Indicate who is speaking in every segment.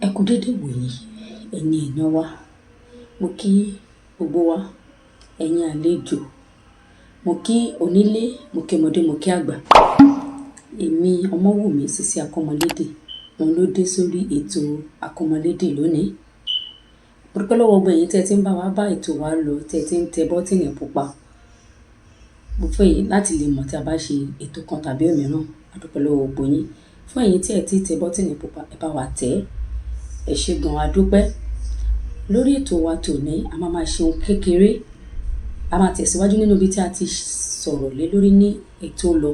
Speaker 1: Ẹ kú dédé wòyí, ẹ̀yin èèyàn wa. Mo kí gbogbo wa, ẹ̀yin àlejò. Mo kí onílé, mo kí ọmọdé, mo kí àgbà. Èmi Ọmọ́wùmí Sisi Akọ́mọlédè, òun ló dé sórí ètò Akọ́mọlédè lónìí. Mo dúpẹ́ lọ́wọ́ gbogbo ẹ̀yin tí ẹ ti ń bá wa bá ètò wa lọ, tí ẹ ti ń tẹ bọ́tìnì pupa. Mo fẹ́ yín láti lè mọ̀ tí a bá ṣe ètò kan tàbí òmíràn. A dúpẹ́ lọ́wọ́ gbogbo yín. Fún ẹ̀yin tí ẹ ti tẹ bọ́tìnì pupa, ẹ bá wa tẹ̀. Ẹ ṣé gan, a dúpẹ́. Lórí ètò wa tòní, a máa máa ṣe ohun kékeré. A máa tẹ̀síwájú nínú ibi tí a ti sọ̀rọ̀ lé lórí ní ètò lọ.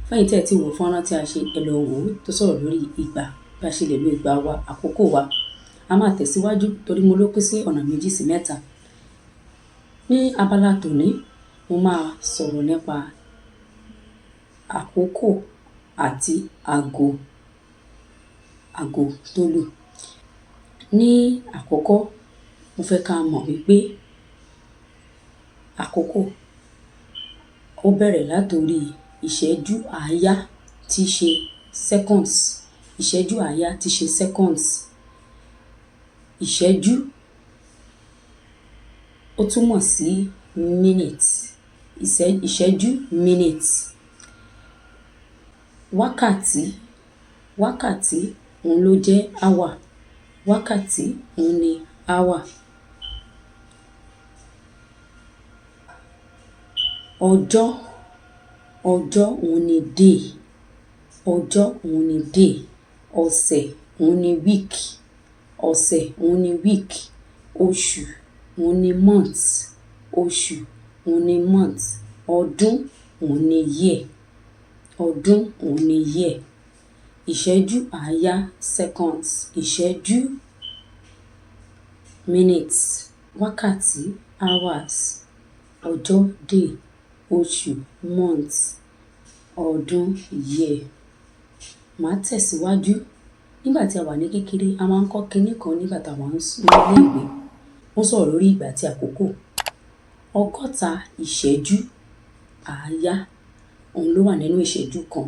Speaker 1: Fún ẹ̀yin tí ẹ ti wò fọ́nrán tí a ṣe, ẹ lọ wò ó tó sọ̀rọ̀ lórí ìgbà, bí a ṣe lè lo ìgbà wa, àkókò wa. A máa tẹ̀síwájú torí mo ló pín sí ọ̀nà méjì sí mẹ́ta. Ní abala tòní, mo máa sọ̀rọ̀ nípa àkókò àti ago, ago tó lù. Ní àkọ́kọ́, mo fẹ́ ká mọ̀ wípé àkókò ó bẹ̀rẹ̀ látorí ìṣẹ́jú àáyá tí ṣe seconds, ìṣẹ́jú àáyá tí ṣe seconds. Ìṣẹ́jú ó túmọ̀ sí minutes, ìṣẹ́jú minutes. Wákàtí, wákàtí òun ló jẹ́ hour, wákàtí òun ni hour. Ọjọ́, ọjọ́ òun ni day, ọjọ́ òun ni day. Ọ̀sẹ̀ òun ni week, ọ̀sẹ̀ òun ni week. Oṣù òun ni month, oṣù òun ni month. Ọdún òun ni year, ọdún òun ni year. Ìṣẹ́jú àáyá seconds, ìṣẹ́jú minutes, wákàtí hours, ọjọ́ day, oṣù month, ọdún year. Màá tẹ̀síwájú. Nígbà tí a wà ní kékeré, a máa ń kọ́ kiní kan nígbà tí a wà ní ilé ìwé. Ó sọ̀rọ̀ lórí ìgbà àti àkókò. 60 ìṣẹ́jú àáyá òun ló wà nínú ìṣẹ́jú kan.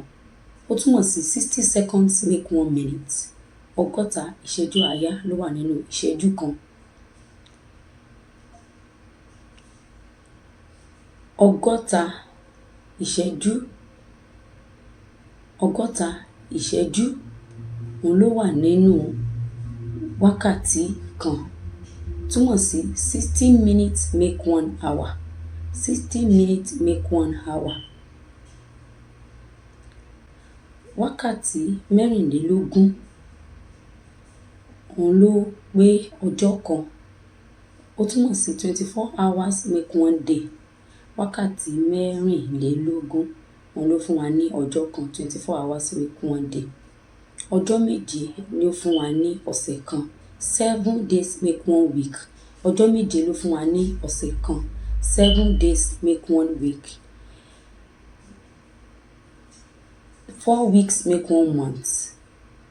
Speaker 1: Ó túmọ̀ sí 60 seconds make one minute. 60 ìṣẹ́jú àáyá ló wà nínú ìṣẹ́jú kan. 60 ìṣẹ́jú, 60 ìṣẹ́jú òun ló wà nínú wákàtí kan. Túmọ̀ sí 60 minutes make one hour. 60 minutes make one hour. Wákàtí 24 òun ló pé ọjọ́ kan. Ó túmọ̀ sí 24 hours make one day. Wákàtí 24 òun ló fún wa ní ọjọ́ kan. 24 hours make one day. Ọjọ́ méje ni ó fún wa ní ọ̀sẹ̀ kan. 7 days make one week. Ọjọ́ méje ló fún wa ní ọ̀sẹ̀ kan. 7 days make one week. 4 weeks make one month.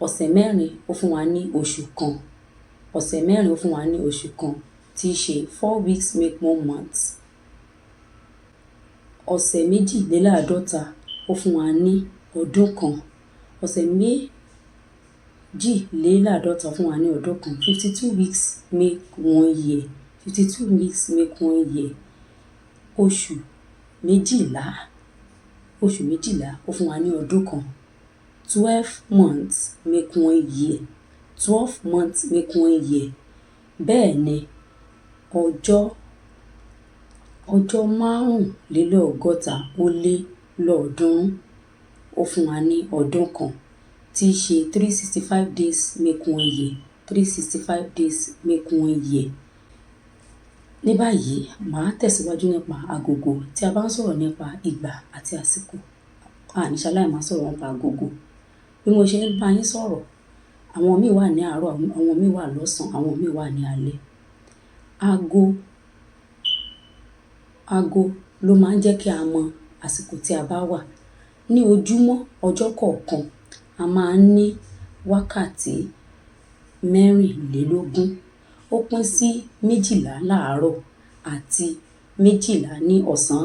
Speaker 1: Ọ̀sẹ̀ mẹ́rin ó fún wa ní oṣù kan. Ọ̀sẹ̀ mẹ́rin ó fún wa ní oṣù kan tí í ṣe 4 weeks make one month. Ọ̀sẹ̀ 52 ó fún wa ní ọdún kan. Ọ̀sẹ̀ 52 fún wa ní ọdún kan. 52 weeks make one year. 52 weeks make one year. Oṣù méjìlá, oṣù méjìlá ó fún wa ní ọdún kan. 12 months make one year. 12 months make one year. Bẹ́ẹ̀ ni ọjọ́, ọjọ́ 365 ó fún wa ní ọdún kan tí í ṣe 365 days make one year. 365 days make one year. Ní báyìí, màá tẹ̀síwájú nípa agogo. Tí a bá ń sọ̀rọ̀ nípa ìgbà àti àsìkò, a ní ṣaláì máa sọ̀rọ̀ nípa agogo. Bí mo ṣe ń bá yín sọ̀rọ̀, àwọn mi wà ní àárọ̀, àwọn mi wà lọ́sàn-án, àwọn mi wà ní alẹ́. Ago, ago ló máa ń jẹ́ kí a mọ àsìkò tí a bá wà. Ní ojúmọ́, ọjọ́ kọ̀ọ̀kan, a máa ń ní wákàtí 24. Ó pín sí 12 láàárọ̀ àti 12 ní ọ̀sán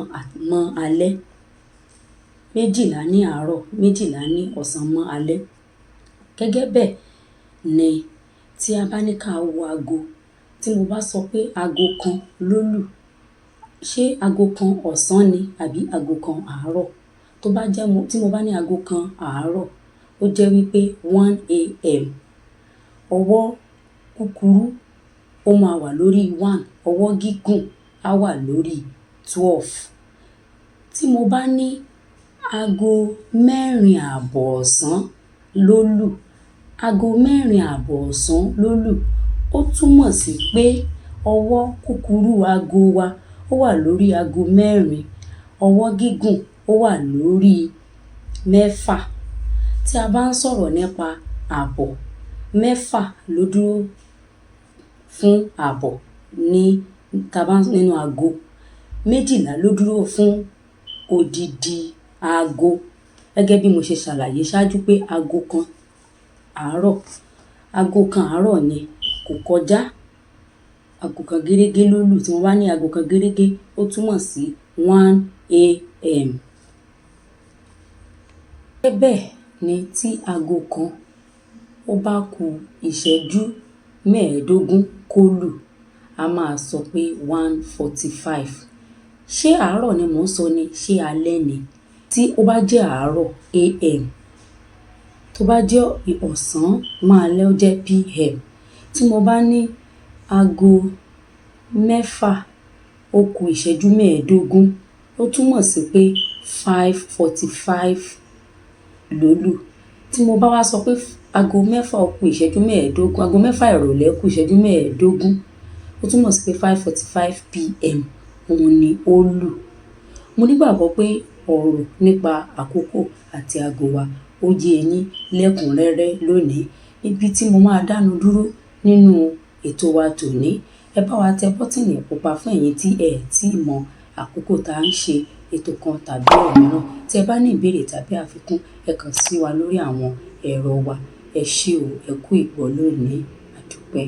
Speaker 1: mọ́ alẹ́. 12 ní àárọ̀, 12 ní ọ̀sán mọ́ alẹ́. Gẹ́gẹ́ bẹ́ẹ̀ ni Tí a bá ní ká wo ago, tí mo bá sọ pé ago kan ló lù, ṣé ago kan ọ̀sán ni àbí ago kan àárọ̀? Tó bá jẹ́ mo, tí mo bá ní ago kan àárọ̀, ó jẹ́ wípé 1 a.m. Ọwọ́ kúkúrú ó máa wà lórí one, ọwọ́ gígùn á wà lórí 12. Tí mo bá ní ago mẹ́rin àbọ̀ ọ̀sán ló lù, ago mẹ́rin àbọ̀ ọ̀sán ló lù, ó túmọ̀ sí pé ọwọ́ kúkúrú ago wa ó wà lórí ago mẹ́rin, ọwọ́ gígùn ó wà lórí mẹ́fà. Tí a bá ń sọ̀rọ̀ nípa àbọ̀, mẹ́fà ló dúró fún àbọ̀ ní, tí a bá ń nínú ago. Méjìlá ló dúró fún odidi ago. Gẹ́gẹ́ bí mo ṣe ṣàlàyé ṣáájú pé ago kan àárọ̀, ago kan àárọ̀ yẹn kò kọjá ago kan géregé ló lù. Tí mo bá ní ago kan géregé, ó túmọ̀ sí 1 a.m. Bẹ́ẹ̀ ni tí ago kan ó bá ku ìṣẹ́jú mẹ́ẹ̀ẹ́dógún kó lù, a máa sọ pé 1:45. Ṣé àárọ̀ ni mò ń sọ ni? Ṣé alẹ́ ni? Tí ó bá jẹ́ àárọ̀, AM. Tó bá jẹ́ ọ̀sán, máa lẹ́ ó jẹ́ PM. Tí mo bá ní ago mẹ́fà ó ku ìṣẹ́jú mẹ́ẹ̀ẹ́dógún, ó túmọ̀ sí pé 5:45 ló lù. Tí mo bá wá sọ pé ago mẹ́fà ó ku ìṣẹ́jú mẹ́ẹ̀ẹ́dógún, ago mẹ́fà ìrọ̀lẹ́ ó ku ìṣẹ́jú mẹ́ẹ̀ẹ́dógún, ó túmọ̀ sí pé 5:45 p.m. òun ni ó lù. Mo nígbàgbọ́ pé ọ̀rọ̀ nípa àkókò àti ago wa ó yé yín lẹ́kùnrẹ́rẹ́ lónìí. Ibi tí mo máa dánu dúró nínú ètò wa tòní, ẹ bá wa tẹ bọ́tíìnì pupa fún ẹ̀yin tí ẹ tí mọ àkókò tá ń ṣe ètò kan tàbí òmíràn. Tí ẹ bá ní ìbéèrè tàbí àfikún, ẹ kàn sí wa lórí àwọn ẹ̀rọ wa. Ẹ ṣé o, ẹ kú ìgbọ́ lónìí. Àdúpẹ́.